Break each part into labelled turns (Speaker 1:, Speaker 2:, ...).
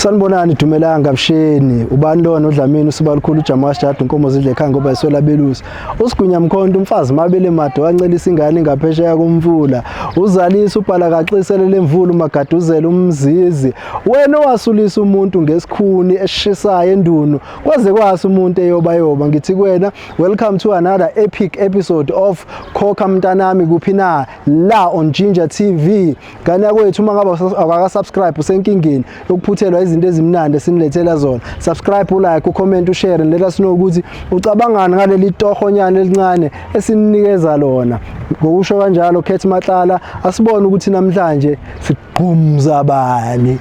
Speaker 1: Sanibonani, dumelang, avuxeni. Ubani lona uDlamini uSibalukhulu uJamashada inkomo zidle ekhaya ngoba iswela belusi. Usigwinya mkhonto umfazi mabele made wancelisa ingane ngaphesheya komfula. Uzalisa ubhala kaxisele lemvula umagaduzela umzizi. Wena owasulisa umuntu ngesikhuni esishisayo endunu kwaze kwasa umuntu eyoba yoba. Ngithi kuwena, welcome to another epic episode of Khokha Mntanami kuphi na la on Ginger TV. Ngane yakwethu, uma ngabe awukaka-subscribe, usenkingeni yokuphuthelwa izinto ezimnandi esinilethela zona. Subscribe, ulike, ucomment, ushare and let us know ukuthi ucabangani ngaleli tohonyana elincane esinikeza lona. Ngokusho kanjalo, Khethi Matlala, asibone ukuthi namhlanje sigqumza bani.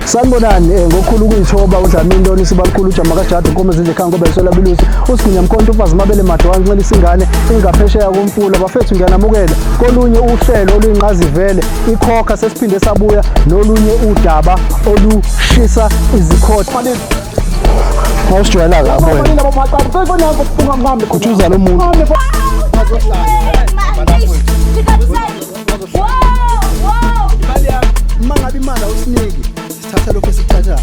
Speaker 1: Sanibonani, ngokukhulu ukuyithoba uDlamini lona uSibalukhulu uJamakajadu inkomo zidle ekhaya ngoba iswela belusi. Usigwinya mkhonto umfazi mabele made wancelisa ingane ingaphesheya komfula. Bafethu, ngiyanamukela kolunye uhlelo oluyinqazivele ikhokha. Sesiphinde sabuya nolunye udaba olushisa izikhotha. Awusijwayela kabi wena, khuthuza lo muntu. Uma ngabe imali awusiniki, sithatha lokhu esikuthathayo,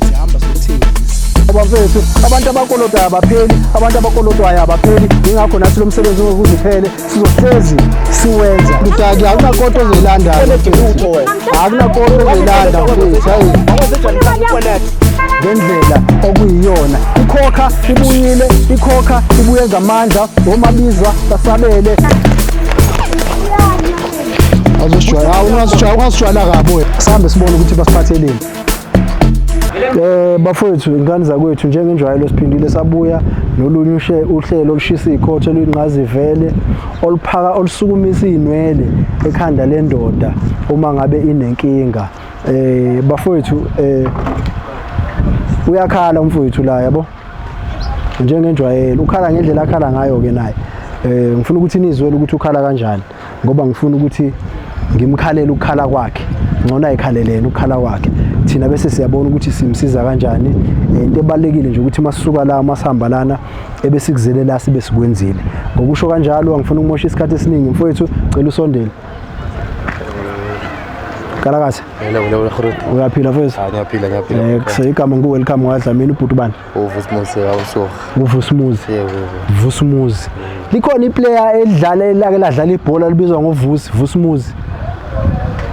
Speaker 1: sihamba siyokuthengisa. Bafethu, abantu abakolotayo abapheli, abantu abakolotwayo abapheli. Yingakho nathi lo msebenzi ungeke uze uphele, sizohlezi siwenza. Mdaki, akunakoto ozoyilanda, akunakoto ozoyilanda mfethu. Hayi, ngendlela okuyiyona ikhokha ibuyile, ikhokha ibuye ngamandla. Omabizwa basabele. Azosijwayela, hawu, ungasijwayela, ungasijwayela kabi wena. Sihambe sibone ukuthi basiphatheleni. Bafowethu, ingane zakwethu, njengenjwayelo siphindile sabuya nolunye uhlelo olushisa ikhotha, oluyingqazivele, oluphaka, olusukumisa inwele ekhanda lendoda uma ngabe inenkinga. Bafowethu, uyakhala umfowethu la, yabo, njengenjwayelo ukhala ngendlela akhala ngayo ke naye. Ngifuna ukuthi nizwele ukuthi ukhala kanjani, ngoba ngifuna ukuthi ngimkhalele ukukhala kwakhe. Ngcono ayikhalelene ukukhala kwakhe, thina bese siyabona ukuthi simsiza kanjani. Into ebalekile nje ukuthi masisuka la, masihamba lana, ebesikuzele la sibe sikwenzile. Ngokusho kanjalo, angifuna ukumosha isikhathi esiningi. Mfowethu, cela usondele. Kalakathi.
Speaker 2: Hello, hello, Groot.
Speaker 1: Uyaphila, mfowethu?
Speaker 2: Ah, ngiyaphila, ngiyaphila.
Speaker 1: Igama ngu Welcome waDlamini. Ubhuti bani?
Speaker 2: UVusimuzi awusuka.
Speaker 1: UVusimuzi?
Speaker 2: Yebo, yebo.
Speaker 1: Vusimuzi. Likhona iplayer elidlala, elake ladlala ibhola, libizwa ngoVusi, Vusimuzi.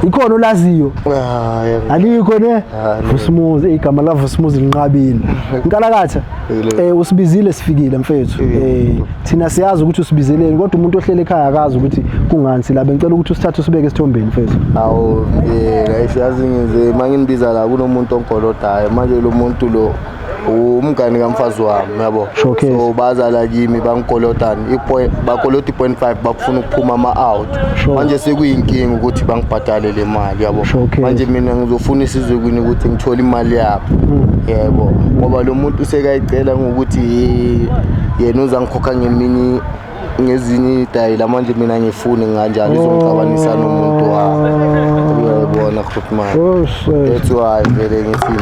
Speaker 1: Ikhona olaziyo?
Speaker 2: Ah, yebo.
Speaker 1: Alikho ne?
Speaker 2: Ah, ne.
Speaker 1: Vusimuzi, igama la Vusimuzi linqabile. Nkalakatha.
Speaker 2: Hello.
Speaker 1: Usibizile, sifikile mfethu. Thina siyazi ukuthi usibizeleni, kodwa umuntu ohlele ekhaya akazi ukuthi kungani sila. Bengicela ukuthi usithathe usibeke esithombeni, mfethu.
Speaker 2: Awu, guys, yazi ngize manginibiza la kunomuntu onkolodayo. Manje lo muntu lo umngani kamfazi wami, yabo.
Speaker 1: Showcase.
Speaker 2: So baza la kimi bangikolotani i-point, bakolota i-0.5, bafuna ukuphuma ama-out. Manje sekuyinkinga ukuthi bangibhadale le mali, yabo.
Speaker 1: Showcase.
Speaker 2: Manje mina ngizofuna isizwe kwini ukuthi ngithole imali yabo. Yebo, ngoba lo muntu usekayicela ngokuthi yena uzangikhokha ngemini ngezinye iy'tayela. Manje mina ngifuni kanjalo, izongixabanisa nomuntu wami, uyayibona, Grootman.
Speaker 1: Oh, shit.
Speaker 2: That's why vele ngithi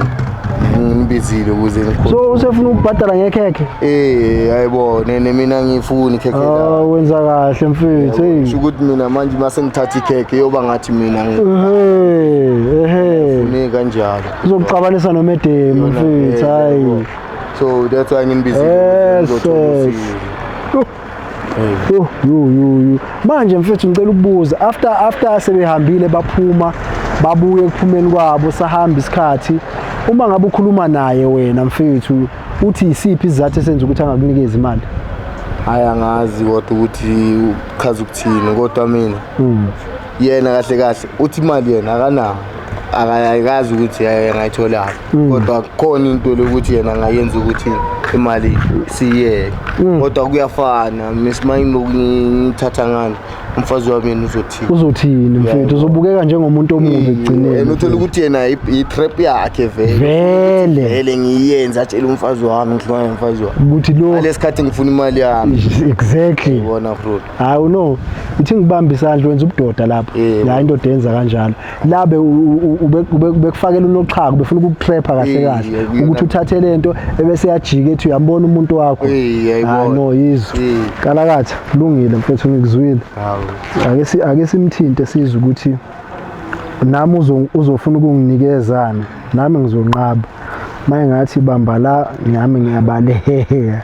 Speaker 2: nginibizile ukuze ngikhona.
Speaker 1: So usefuna ukubhadala ngekhekhe?
Speaker 2: Eh, ayibone ne mina ngifuni ikhekhe la.
Speaker 1: Oh, wenza kahle mfethu. Hey.
Speaker 2: Kusho ukuthi mina manje mase ngithatha ikhekhe yoba ngathi mina
Speaker 1: Ehe, ehe.
Speaker 2: ngifune kanjalo.
Speaker 1: Uzokuxabanisa nomedemu mfethu, hayi.
Speaker 2: So that's why nginibizile ukuze ngizothola usizo.
Speaker 1: Yo, yo, yo, yo. Manje mfethu, ngicela ukubuza, after sebehambile baphuma, babuye ekuphumeni kwabo, sahamba isikhathi, uma ngabe ukhuluma naye wena mfethu, uthi isiphi isizathu esenza ukuthi angakunikezi imali?
Speaker 2: Hayi, angazi kodwa ukuthi uchaza ukuthini, kodwa mina yena kahle kahle uthi imali yena akanayo, akayikazi ukuthi angayitholaphi, kodwa kukhona into lokuthi yena angayenza ukuthi imali siyeke. Kodwa kuyafana mesimayini ngithatha ngani, umfazi wami yena uzothini?
Speaker 1: Uzothini mfethu? Uzobukeka njengomuntu omubi ekugcineni.
Speaker 2: And uthola ukuthi yena i-trap yakhe vele.
Speaker 1: Vele.
Speaker 2: Vele ngiyenza, atshele umfazi wami ngihlukana nomfazi wami
Speaker 1: ukuthi lo
Speaker 2: ngalesikhathi ngifuna imali yami.
Speaker 1: Exactly.
Speaker 2: Bona, bro.
Speaker 1: Hayi, no, ithi ngibamba isandla, wenza ubudoda lapho. La indoda yenza kanjalo labe ubekufakela unoxhaka, befuna ukukutrapha kahle kahle ukuthi uthathe lento ebese yajika ethi uyambona umuntu wakho.
Speaker 2: Yayibona.
Speaker 1: Hayi no, yizwe. Kalakatha, kulungile mfethu, ngikuzwile.
Speaker 2: Hawu.
Speaker 1: Ake simthinte sizwe ukuthi Nami uzofuna ukunginikezana, nami ngizonqaba. Maye ngathi bamba la, nami ngiyabaleka.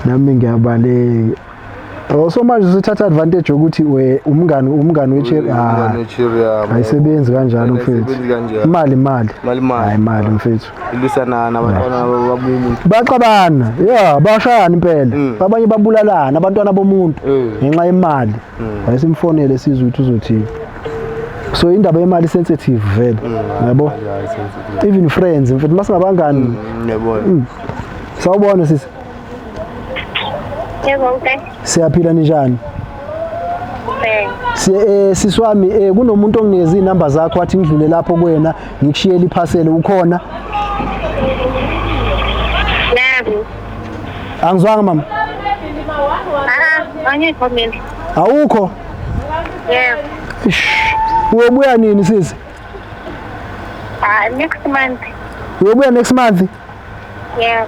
Speaker 1: Nami ngiyabaleka. Oh, so manje usuthatha advantage yokuthi we umngani we-cherry. Ah,
Speaker 2: Umngani we-cherry yami.
Speaker 1: Ayisebenzi kanjalo mfethu.
Speaker 2: Ayisebenzi kanjalo.
Speaker 1: Imali imali.
Speaker 2: Imali imali.
Speaker 1: Hayi imali mfethu.
Speaker 2: Ilwisana nabantwana babumuntu.
Speaker 1: Baxabana, yeah, bashayana impela. Abanye babulalana abantwana bomuntu ngenxa yemali. Ayisimfonele sizwe ukuthi uzothini. So indaba yemali sensitive vele. Yabo?
Speaker 2: Hayi, sensitive.
Speaker 1: Even friends mfethu masingabangani.
Speaker 2: Ngiyabona.
Speaker 1: Sawubona sisi.
Speaker 3: Yebo, okay.
Speaker 1: Siyaphila ninjani?
Speaker 3: Thanks.
Speaker 1: Sisi wami kunomuntu onginikeza inamba zakho wathi ngidlule lapho kuwena ngikushiyele iphasele ukhona?
Speaker 3: Yebo.
Speaker 1: Angizwanga mama.
Speaker 3: Ah, angikho mina.
Speaker 1: Awukho?
Speaker 3: Yebo.
Speaker 1: Ish. Uyobuya nini sisi?
Speaker 3: Ah, next month.
Speaker 1: Uyobuya next month?
Speaker 3: Yebo.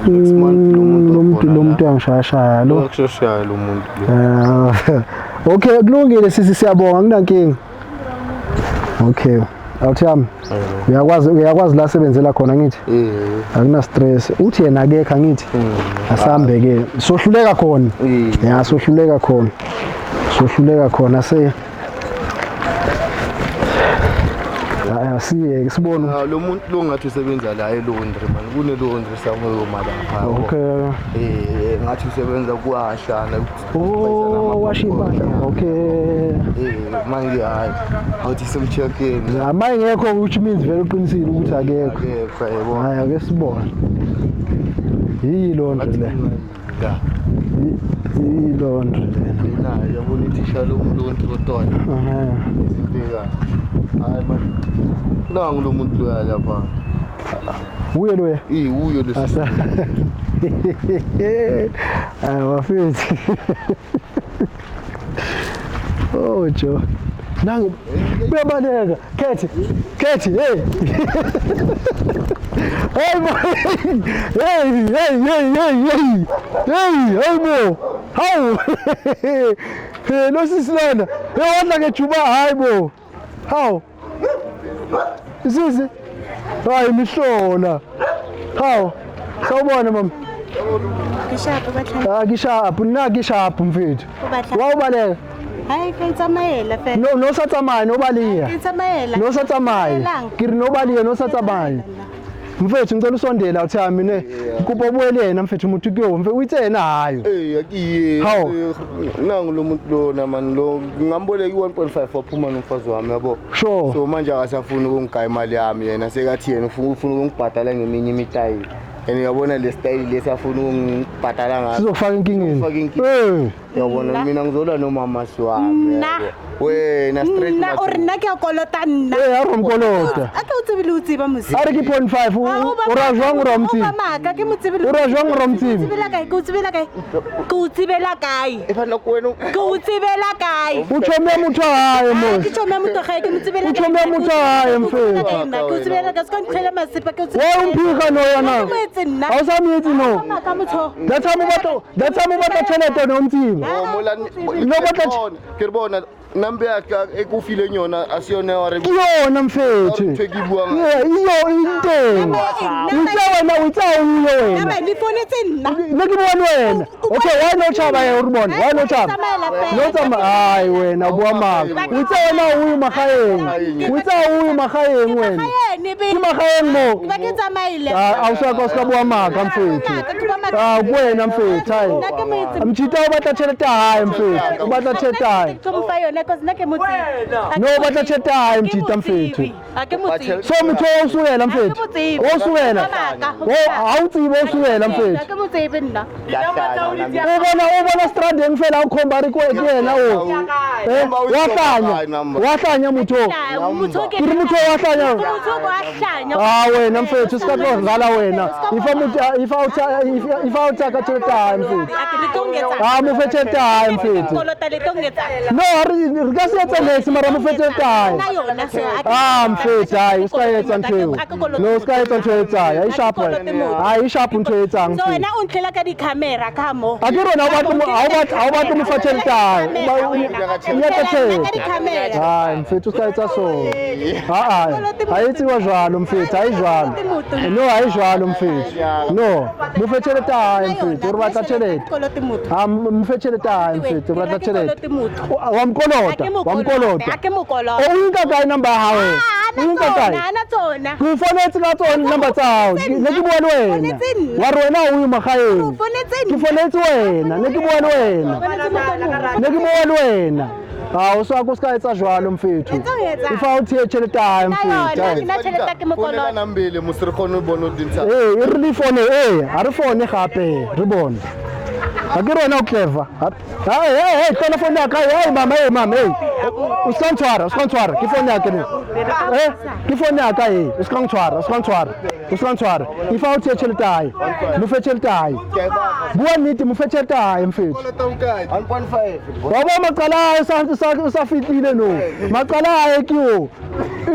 Speaker 2: Next month lo muntu
Speaker 1: Lo muntu
Speaker 2: okhona
Speaker 1: lo
Speaker 2: la.
Speaker 1: muntu uyangishayashaya lo.
Speaker 2: Uyakushoshayo lo muntu lo.
Speaker 1: Okay, kulungile sisi, siyabonga, kunankinga. Okay. Awuthami. Uyakwazi la sebenzela khona ngithi? Akuna stress. Uthi yena akekho angithi? Asambe ke. Sohluleka khona. Ya, sohluleka khona. Sohluleka khona se. Asiye sibone.
Speaker 2: Lo muntu lo ngathi usebenza la e-laundry man, kune-laundry somewhere malapha.
Speaker 1: Okay.
Speaker 2: Ngathi usebenza kuwashana.
Speaker 1: Oh, washa impahla. Okay.
Speaker 2: Manje hayi, awuthi simcheckeni.
Speaker 1: Manje ngekho, which means vele uqinisile ukuthi akekho.
Speaker 2: Akekho, yebo.
Speaker 1: Hayi, ake sibone. Yi-laundry le.
Speaker 2: Ya.
Speaker 1: Yi-laundry lena.
Speaker 2: Nayo yabona ithisha lo laundry kodwa.
Speaker 1: Aha.
Speaker 2: Izinto hayi man. Nangu lo muntu loya lapha.
Speaker 1: Uye loya.
Speaker 2: Uyo lo.
Speaker 1: Asa. Hayi bafethu. Oh Joe. Nangu uyabaleka. Khethi. Khethi, hey. Hey boy. Hey, hey, hey, hey, hey. Hey, hey bo. Hawu. Hey, lo sisi lona. Hey, wadla ngejuba, hayi bo. Hawu. Sisi. Hayi mihlola. Hawu. Sawubona mama.
Speaker 4: Ke sharp, o batlang?
Speaker 1: Ah, ke sharp, nna ke sharp mfethu.
Speaker 4: O batlang?
Speaker 1: Wa o baleka.
Speaker 4: Hai, ke tsamaela fela.
Speaker 1: No, no sa tsamaye, no baleha.
Speaker 4: Ke tsamaela.
Speaker 1: No sa tsamaye. Ke re no baleha, no sa tsamaye. Mfethu ngicela usondele awuthami ne. Kupo ubuyele yena mfethu umuntu kuyo mfethu uyithe yena hayo.
Speaker 2: Akiye.
Speaker 1: Hawu.
Speaker 2: Nangu lo muntu lona man lo ngamboleka i-1.5 waphuma nomfazi wami yabo.
Speaker 1: Sure.
Speaker 2: So manje akasafuni ukungigaya imali yami yena sekathi yena ufuna ukungibhadala ngeminye imitayile. And uyabona le style lesi afuna ukungibhadala ngaso.
Speaker 1: Sizokufaka enkingeni.
Speaker 2: Sizokufaka enkingeni. Uyabona mina ngizolwa nomama siwami.
Speaker 4: Nna.
Speaker 2: Wena straight.
Speaker 4: Nna o re nna ke a kolota nna.
Speaker 1: A re mkolota.
Speaker 4: A ke o tsebile o tseba mosi.
Speaker 1: A re ke 0.5 o ra jwang o ra motsibe?
Speaker 4: O ba maka ke motsebile.
Speaker 1: O ra jwang o ra motsibe?
Speaker 4: Tsebela kae? Ke o tsebela kae? Ke o tsebela kae?
Speaker 2: E fana ko wena.
Speaker 4: Ke o tsebela kae?
Speaker 1: O tshomya motho wa hae mo.
Speaker 4: Ke tshomya motho gae ke motsebela.
Speaker 1: O tshomya motho wa hae mfethu.
Speaker 4: Ke o tsebela ka se ntlhela masepa ke o tsebela.
Speaker 1: Wa o mphika no yana.
Speaker 4: Ke mo etse nna.
Speaker 1: Ha o sa mo etse no.
Speaker 4: Maka motho.
Speaker 1: That time o batla, that time o batla tjhelete no motsibe.
Speaker 2: No batla ke re bona number ya ka e ko fileng yona a se yona wa re
Speaker 1: ke yona mfethu.
Speaker 2: Ntho ke buang.
Speaker 1: Iyo inteng. Utse wena utse uyo wena.
Speaker 4: Nna le fonetse nna.
Speaker 1: Ne ke bua le wena. Okay, why no tshaba ye re bona? Why no tshaba? No tsamaya hayi wena bua maka. Utse wena uyu magaeng. Utse uyu magaeng wena. Ke magaeng mo.
Speaker 4: Ba ke tsamaile.
Speaker 1: Ah, o sa ka o ska bua maka mfethu. Ah, wena mfethu hayi. Mjita o batla tjhelete ya hae mfethu. O batla tjhelete ya hae.
Speaker 4: Ke mo fa yona cause nna ke motsibe.
Speaker 1: No o batla tjhelete ya hae mjita mfethu.
Speaker 4: A ke motsibe.
Speaker 1: So motho o suela mfethu. O suela. O ha o tsibe o suela mfethu.
Speaker 4: Ke motsibe nna.
Speaker 1: O bona stradeng fela o khomba re ke yena o. Wa hlanya. Wa hlanya motho. Ke re motho wa hlanya.
Speaker 4: Motho wa hlanya.
Speaker 1: Ah wena mfethu ska tlo dlala wena. Ifa motho ifa o tsaka tjhelete ya hae mfethu. Ah mo fe tjhelete ya hae mfethu.
Speaker 4: Kolota le tlo ngetsa.
Speaker 1: No Re ka se etsa niks mara mo fe tjhelete ya hae.
Speaker 4: Nna yona so a ke-
Speaker 1: Ah mfethu hayi o ska etsa ntho eo.
Speaker 4: A ke kolote
Speaker 1: No o ska etsa ntho e etsang. Ha e sharp
Speaker 4: A ke
Speaker 1: wena.
Speaker 4: kolote motho.
Speaker 1: Ha e sharp ntho e etsang
Speaker 4: So
Speaker 1: mfethu.
Speaker 4: wena o ntlhela ka di-camera ka mo.
Speaker 1: A ke rona ha o batle ha o batle mo fa tjhelete ya hae. O nyaka tjhelete. Hayi mfethu o ska etsa so. Ha a. Ha e etsiwa jwalo mfethu, ha e jwalo. No ha e jwalo mfethu. No, mo fe tjhelete ya hae mfethu, re batla tjhelete.
Speaker 4: Kolote motho.
Speaker 1: Ha mo fe tjhelete ya hae mfethu, re batla tjhelete. Wa mkolota, wa mkolota.
Speaker 4: A ke mo kolota.
Speaker 1: O nka kae number ya hao?
Speaker 4: Ah,
Speaker 1: O nka kae?
Speaker 4: ana tsona.
Speaker 1: Ke o fonetse ka tsone number tsa hao. Ne ke bua le wena.
Speaker 4: Fonetse nna.
Speaker 1: Wa re wena o ye magaeng.
Speaker 4: O fonetse
Speaker 1: Ke
Speaker 4: nna.
Speaker 1: fonetse wena, ne ke bua le wena.
Speaker 4: Fonetse motho.
Speaker 1: Ne ke bua le wena. Ha o sa ko ska etsa jwalo mfethu.
Speaker 4: Etsa o etsang?
Speaker 1: E fa o thiye tjhelete ya hae
Speaker 4: Nna
Speaker 1: mfethu.
Speaker 4: yona, nna tjhelete ke mo
Speaker 2: Founela
Speaker 4: kolota.
Speaker 2: nambele mos re kgone ho bona ho dintsha.
Speaker 1: Ee, e re le fone ee, ha re fone gape re bone. Ha ke re wena o clever. Hey, hey, hey, tlola phone ya ka. Hey mama, hey mama, hey. O ska ntshwara, o ska ntshwara. Ke phone ya ka ne. Eh, ke phone ya ka e. O ska ntshwara, o ska ntshwara. O ska ntshwara. E fa o thiye tjhelete ya hae. Mo fe tjhelete ya hae. Bua nnete, mo fe tjhelete ya hae mfethu.
Speaker 2: 1.5.
Speaker 1: Wa bona maqala a hae o sa fihlile no. Maqala a hae ke o.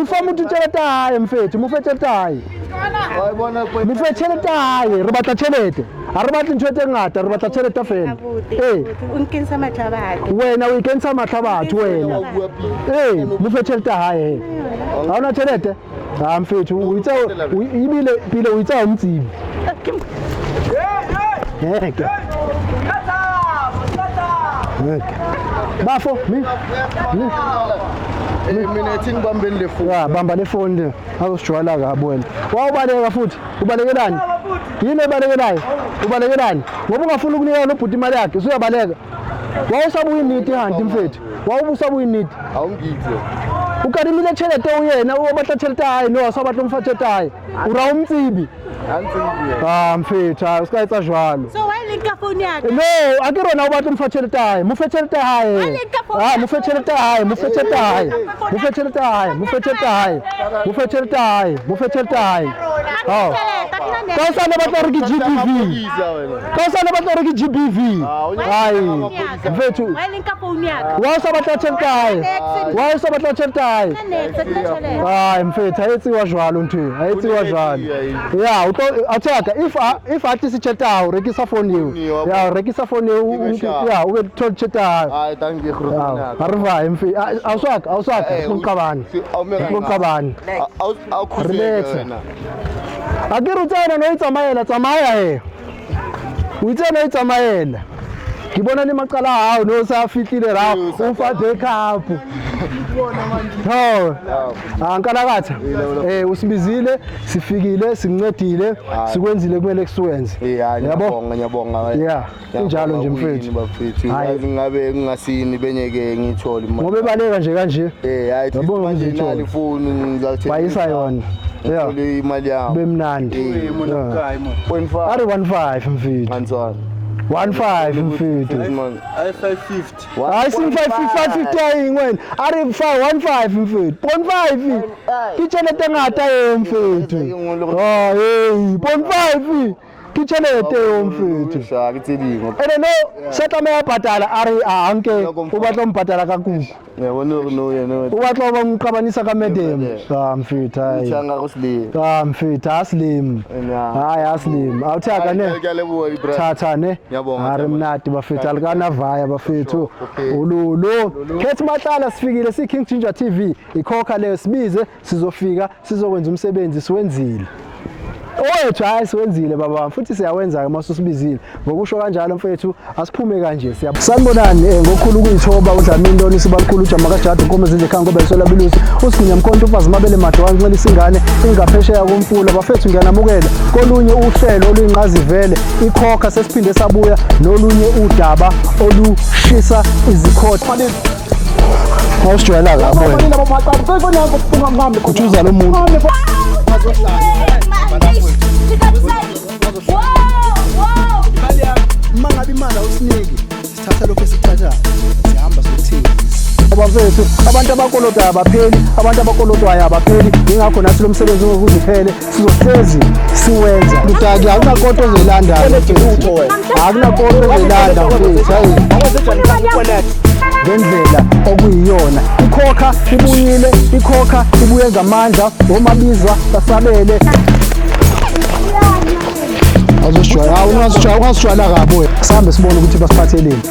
Speaker 1: E fa motho tjhelete ya hae mfethu, mo fe tjhelete ya hae.
Speaker 2: Wa e bona
Speaker 1: Mo fe tjhelete ya hae, re batla tjhelete. Ha re batle ntho tse ngata, re batla tjhelete fela.
Speaker 4: Abuti,
Speaker 1: Ee,
Speaker 4: abuti, o nkentsha mahlo a batho.
Speaker 1: wena o ikentsha mahlo a batho wena.
Speaker 2: bua pele.
Speaker 1: Ee, mo fe tjhelete ya hae he. Ha ona tjhelete? Ha mfethu, o itse ebile pele o itse ha o motsibi. Ngeke. Ngeke. Bafo, mi.
Speaker 2: Eh mina ithi ngibambeni le phone.
Speaker 1: Ya, bamba le phone le. Azosijwayela kabi wena. Wawubaleka futhi. Ubalekelani? Yini ebalekelayo? Ubalekelani? Ngoba ungafuni ukunika lo bhuti imali yakhe, usuyabaleka. Wawusabuya initi hanti mfethu. Wawusabuya initi.
Speaker 2: Awungithe.
Speaker 1: O kadimile tjhelete ho yena, o batla tjhelete ya hae, no, o sa batle ho mo fa tjhelete ya hae. O ra o motsibi.
Speaker 2: Antse
Speaker 1: Ah mfethu, ha o ska etsa jwalo.
Speaker 4: So why le nka phone ya ka?
Speaker 1: No, a ke rona o batla ho mo fa tjhelete ya hae. Mo fe tjhelete ya hae. Ah, mo fe tjhelete ya hae, mo fe tjhelete ya hae. Mo fe tjhelete ya hae, mo fe tjhelete ya hae. Mo fe tjhelete ya hae, mo fe tjhelete ya hae. Oh. Ka o sa ne batla hore ke GBV. Ka o sa ne batla hore ke GBV. Hai, mfethu.
Speaker 4: Why le nka phone ya ka?
Speaker 1: Wa o sa batla tjhelete ya hae. Wa o sa batla tjhelete ya hae.
Speaker 4: Next, nna tjhelete.
Speaker 1: Hayi mfethu, ha etsiwa jwalo ntho eo, ha etsiwa jwalo. Ya, o tlo a tsaka if a tlise tjhelete ya hao, rekisa phone eo. Ya, rekisa phone eo, ya, o be thole tjhelete ya hao.
Speaker 2: Hayi thank you
Speaker 1: Ya, ha re vae mfethu. Awuswaka, awuswaka, uqabane. Uqabane. Relax. A ke re o tsena no itsamaela, tsamaya he. O itse no itsamaela. Ke bona le maqala a hao no sa fihlile ra o fa backup. Ho. Ah nkalakatha. Eh usibizile, sifikile, sincedile, sikwenzile kumele kusuwenze.
Speaker 2: Eh hayi ngiyabonga ngiyabonga.
Speaker 1: Yeah, injalo nje mfethu.
Speaker 2: Bafethu.
Speaker 1: Hayi.
Speaker 2: Yazi ngabe ngingasini benyeke ngithole imali.
Speaker 1: Ngoba ebaleka nje kanje.
Speaker 2: Eh hayi
Speaker 1: Yabonga
Speaker 2: manje
Speaker 1: ngizithole.
Speaker 2: nali phone ngizalithenga.
Speaker 1: Bayisa yona. Yeah.
Speaker 2: Ngithole imali yami.
Speaker 1: Bemnandi.
Speaker 2: Eh
Speaker 1: Yeah.
Speaker 2: 0.5.
Speaker 1: Ari 15 mfethu.
Speaker 2: Antswana.
Speaker 1: 15 mfethu.
Speaker 2: Man.
Speaker 5: Ay 550.
Speaker 1: Hayi sing 550 aying wena. Ari 15 mfethu. 0.5. Ke tjhelete e ngata eo mfethu. Oh hey, 0.5. Ke tjhelete eo mfethu.
Speaker 2: Sa ke tse dingwe.
Speaker 1: Ene no se tlameha ho patala a re a nke o batla ho mpatala ka kuku.
Speaker 2: Uyabona hore no yena
Speaker 1: O batla ho ba nqabanisa ka madam. Ah mfethu hayi.
Speaker 2: Uthanga go slim.
Speaker 1: Ah mfethu aslim.
Speaker 2: Yeah.
Speaker 1: Hayi aslim. Awuthaka ne.
Speaker 2: Ke a leboha di bra.
Speaker 1: Thatha ne.
Speaker 2: Ngiyabonga,
Speaker 1: Ha re
Speaker 2: ngiyabonga.
Speaker 1: mnati bafethu alikanavaya bafethu.
Speaker 2: Okay.
Speaker 1: Ululu. Khethi Matlala sifikile si King Ginger TV. Ikhokha leyo sibize sizofika sizokwenza umsebenzi siwenzile. Owethu hayi siwenzile baba futhi siyawenza ke mase usibizile. Ngokusho kanjalo mfethu asiphume kanje siya. Sanibonani ngokukhulu ukuyithoba uDlamini lona isibalukhulu uJama kaJadu inkomo zindle ekhaya ngoba isola bilusi uSigwinya Mkhonto ufazi mabele made wancelisa ingane ingaphesheya komfula bafethu ngiyanamukela kolunye uhlelo oluyinqazivele ikhokha sesiphinde sabuya nolunye udaba olushisa izikhotha. Awusijwayela kabi wena. Khuthuza lo muntu.
Speaker 5: Uma ngabe imali awusiniki, sithatha lokho esikuthathayo. Sihamba sokuthengisa.
Speaker 1: Abafethu Abantu abakolotayo abapheli, abantu abakolotwayo abapheli. Yingakho nathi lo msebenzi ungeke uphele, sizohlezi siwenza. Mdaki, akunakoto ozoyilanda, akunakoto ozoyilanda mfethu. Hayi, ngendlela okuyiyona ikhokha ibuyile, ikhokha ibuye ngamandla, omabizwa basabele. Awuzosijwayela, ungazijwayela kabi wena. Sihambe sibone ukuthi basiphatheleni.